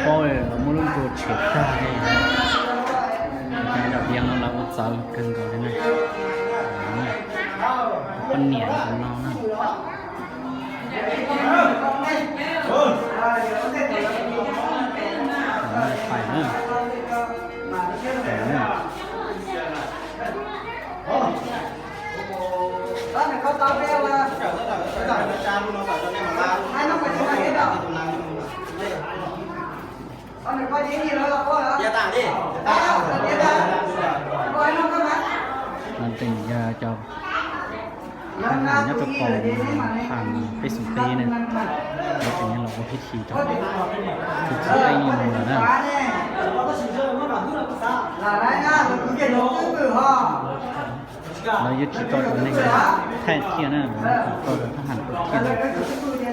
Paub lawv muab lub nruas tshem tag li. Cov diav no lawv ua txawv kawg nkaus li na. Poj niam no na. Pais na. Teem yog cov nyob rau pem pham peb xoom peb na, lawv tseem los ua hib khi rau tus txiv tej no mus lawm na. Lawv yuav tsis tau ua neeg thaij thiab na, lawv tau thab ham tau thiaj na. Lawv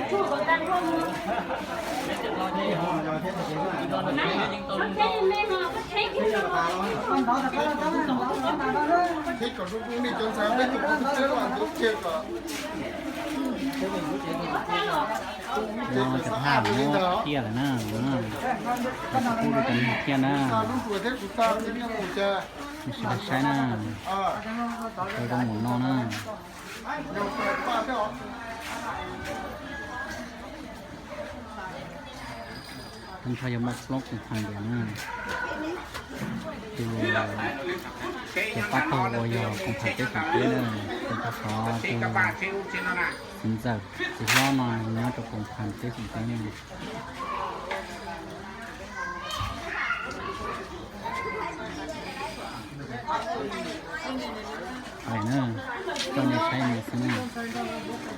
tso cov thab ham no thiab na. Teb kom zoo zoo nej cov ntxhais peb tus poj tus teb los tus kiag kom. Cov thab ham muab thiaj lawm na. Kuv kuj li cov neeg thiaj na. Kuv xa lub nruas thiab kuv xa txiv neej mus cas. Saib na. Cov zoo mus no na. Tag nrho yog muaj plaub koom haum ntiag na. Tus, tus pab tog uas yog koom haum teb chaws teb na, tus tag xov tus txiv ntxawm txiv hlob no nws nyob rau koom haum teb chaws teb na. Pais na, coj nej saib no xwb na.